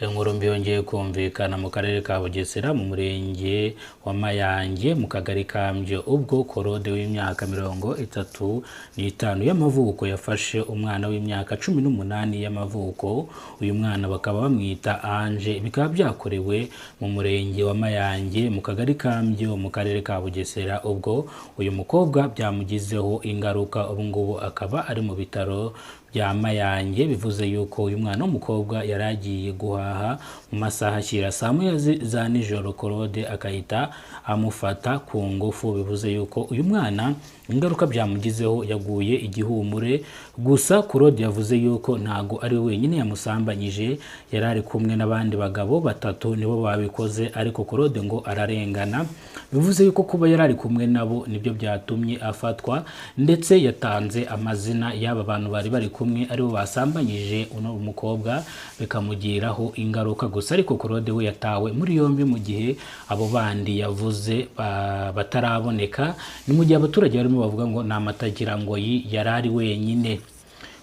Inkuru mbi yongeye kumvikana mu karere ka Bugesera mu murenge wa Mayange mu kagari ka Mbyo, ubwo Korode w'imyaka 35 y'amavuko yafashe umwana w'imyaka 18 y'amavuko. Uyu mwana bakaba bamwita Ange, bikaba byakorewe mu murenge wa Mayange mu kagari ka Mbyo mu karere ka Bugesera, ubwo uyu mukobwa byamugizeho ingaruka, ubu ngubu akaba ari mu bitaro bya Mayange. Bivuze yuko uyu mwana w'umukobwa yari agiye guhaha mu masaha ashyira saa moya za nijoro, Korode akahita amufata ku ngufu. Bivuze yuko uyu mwana ingaruka byamugizeho yaguye igihumure. Gusa Korode yavuze yuko ntago ari we wenyine yamusambanyije, yari ari kumwe n'abandi bagabo batatu nibo babikoze, ariko Korode ngo ararengana. Bivuze yuko kuba yari ari kumwe nabo nibyo byatumye afatwa, ndetse yatanze amazina y'aba bantu bari bari kumwe aribo basambanyije uno mukobwa, bikamugiraho ingaruka. Gusa ariko Korode we yatawe muri yombi mu gihe abo bandi yavuze bataraboneka. Ni mu gihe abaturage barimo bavuga ngo ni amatagira ngo yari ari wenyine.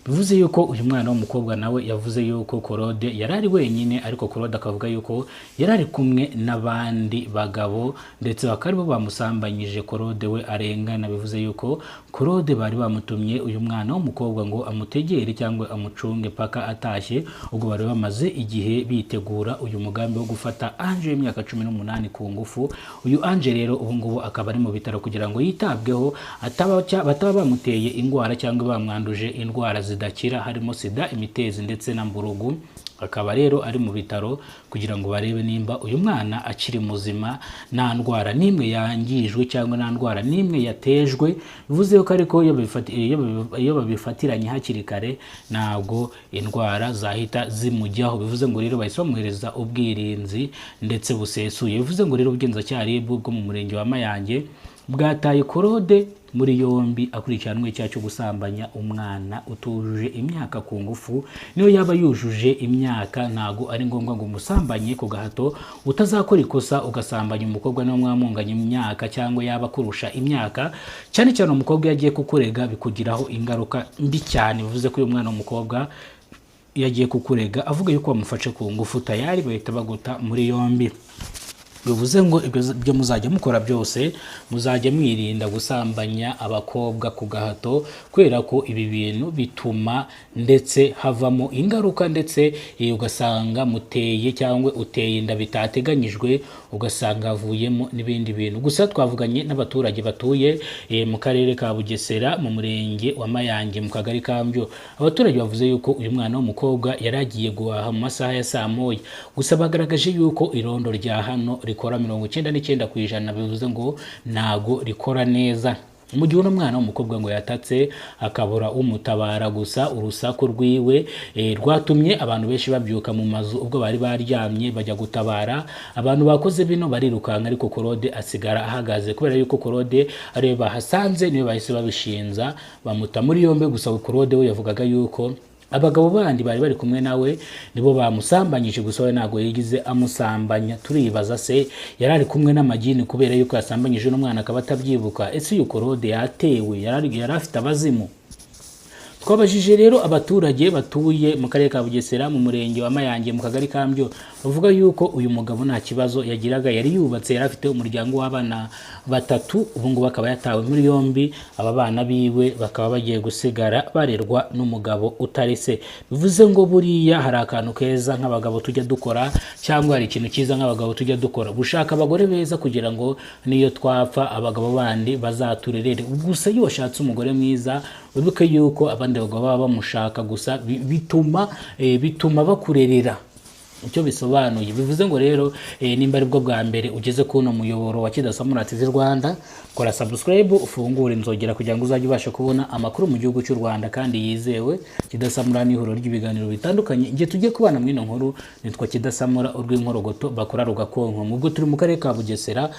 Bivuze yuko uyu mwana w'umukobwa nawe yavuze yuko Korode yari ari wenyine, ariko Korode akavuga yuko yari ari kumwe n'abandi bagabo ndetse bakaba aribo bamusambanyije. Korode we arengana. Bivuze yuko Korode bari bamutumye uyu mwana w'umukobwa ngo amutegere cyangwa amucunge paka atashye, ubwo bari bamaze igihe bitegura uyu mugambi wo gufata Ange w'imyaka 18 ku ngufu. Uyu Ange rero ubu ngubu akaba ari mu bitaro kugira ngo yitabweho, bataba bamuteye indwara cyangwa bamwanduje indwara zidakira, harimo sida, imitezi ndetse na mburugu. Akaba rero ari mu bitaro kugira ngo barebe nimba uyu mwana akiri muzima, nta ndwara n'imwe yangijwe cyangwa nta ndwara n'imwe yatejwe. Bivuze ko ariko iyo babifatiranye hakiri kare ntabwo indwara zahita zimujyaho. Bivuze ngo rero bahise bamuhereza ubwirinzi ndetse busesuye. Bivuze ngo rero ubugenzacyaha RIB bwo mu murenge wa Mayange bwataye Korode muri yombi akurikiranwe icyaha cyo gusambanya umwana utujuje imyaka ku ngufu. Niyo yaba yujuje imyaka ntago ari ngombwa ngo umusambanye ku gahato. Utazakora ikosa ugasambanya umukobwa niyo mwamunganya imyaka cyangwa yaba kurusha imyaka, cyane cyane umukobwa yagiye kukurega bikugiraho ingaruka mbi cyane. Bivuze ko uyu mwana w'umukobwa yagiye kukurega avuga yuko wamufashe ku ngufu, tayari bahita baguta muri yombi. Bivuze ngo ibyo muzajya mukora byose muzajya mwirinda gusambanya abakobwa ku gahato, kubera ko ibi bintu bituma ndetse havamo ingaruka, ndetse ugasanga muteye cyangwa uteye inda bitateganyijwe, ugasanga havuyemo n'ibindi bintu. Gusa twavuganye n'abaturage batuye mu karere ka Bugesera mu murenge wa Mayange mu kagari ka Mbyo. Abaturage bavuze yuko uyu mwana w'umukobwa yari agiye guhaha mu masaha ya saa moya, gusa bagaragaje yuko irondo rya hano rikora 99%, bivuze ngo ntago rikora neza. Mu gihe uno mwana w'umukobwa ngo yatatse akabura umutabara, gusa urusaku rwiwe rwatumye abantu benshi babyuka mu mazu ubwo bari baryamye bajya gutabara. Abantu bakoze bino barirukanka, ariko Korode asigara ahagaze, kubera yuko Korode ariwe bahasanze, niwe bahise babishinza bamuta muri yombi. Gusa Korode we yavugaga yuko abagabo bandi bari bari kumwe nawe nibo bamusambanyije, gusa we ntago yigize amusambanya. Turibaza se yari ari kumwe n'amagini kubera yuko yasambanyije n'umwana akaba atabyibuka? Ese uyu Korode yatewe, yari afite abazimu? Twabajije rero abaturage batuye mu karere ka Bugesera mu murenge wa Mayange mu kagari ka Mbyo, bavuga yuko uyu mugabo nta kibazo yagiraga, yari yubatse, yari afite umuryango w'abana batatu, ubu ngubu akaba yatawe muri yombi. Aba bana biwe bakaba bagiye gusigara barerwa n'umugabo utari se. Bivuze ngo buriya hari akantu keza nk'abagabo tujya dukora, cyangwa hari ikintu cyiza nk'abagabo tujya dukora, gushaka abagore beza kugira ngo niyo twapfa abagabo bandi bazaturerere. Gusa iyo washatse umugore mwiza wibuke yuko abandi abagabo baba bamushaka, gusa bituma bakurerera. Icyo bisobanuye, bivuze ngo rero nimba aribwo bwa mbere ugeze kuno muyoboro wa Kidasamura TV Rwanda, kora subscribe ufungure inzogera kugira ngo uzajye ubasha kubona amakuru mu gihugu cy'u Rwanda kandi yizewe. Kidasamura ni ihuriro ry'ibiganiro bitandukanye. Ngiye tujye kubana muri ino nkuru, nitwa Kidasamura urw'inkorogoto bakora rugakonko. Ubwo turi mu karere ka Bugesera,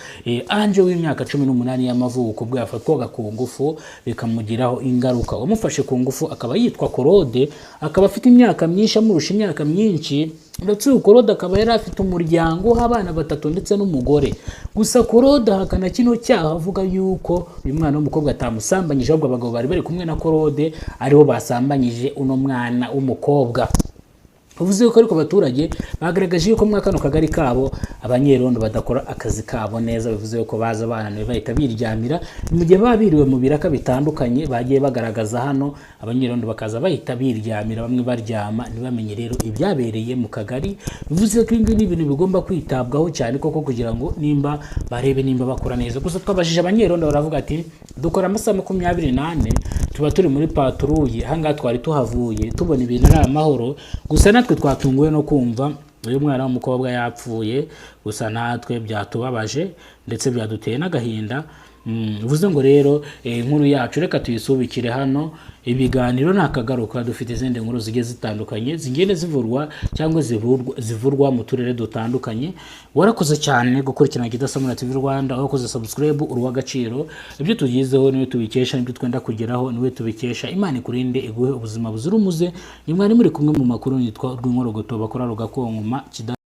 Ange w'imyaka 18 y'amavuko ubwo yafatwaga ku ngufu bikamugiraho ingaruka. Umufashe ku ngufu akaba yitwa Korode, akaba afite imyaka myinshi, amurusha imyaka myinshi, ndetse uyu Korode akaba yari afite umuryango w'abana batatu ndetse n'umugore. Gusa Korode ahakana kino cyaha, avuga yuko uyu mwana w'umukobwa atamusambanyije, ahubwo abagabo bari bari kumwe na Korode aribo basambanyije uno mwana w'umukobwa. Bivuze ko ariko abaturage bagaragaje yuko muri kano kagari kabo abanyerondo badakora akazi kabo neza. Bivuze ko baza bananiwe bahita biryamira mu gihe baba biriwe mu biraka bitandukanye bagiye bagaragaza hano, abanyerondo bakaza bahita biryamira, bamwe baryama ntibamenye rero ibyabereye mu kagari. Bivuze ko ibi ngibi ni ibintu bigomba kwitabwaho cyane koko, kugira ngo nimba barebe nimba bakora neza. Gusa twabajije abanyerondo, baravuga ati dukora amasaha 24, tuba turi muri patrouille, ahangaha twari tuhavuye tubona ibintu ari amahoro, gusa natwe twatunguwe no kumva uyu mwana w'umukobwa yapfuye, gusa natwe byatubabaje ndetse byaduteye n'agahinda. Bivuze ngo rero inkuru yacu reka tuyisubikire hano. Ibiganiro nakagaruka, dufite izindi nkuru zigiye zitandukanye zigenda zivurwa cyangwa zivurwa mu turere dutandukanye. Warakoze cyane gukurikirana Kidasamura TV Rwanda, wakoze subscribe, uri uw'agaciro. Ibyo tugizeho niwe tubikesha, nibyo twenda kugeraho niwe tubikesha. Imana ikurinde, iguhe ubuzima buzira umuze. Ni mwari muri kumwe mu makuru, nitwa Rw'inkorogoto bakora rugakonkoma.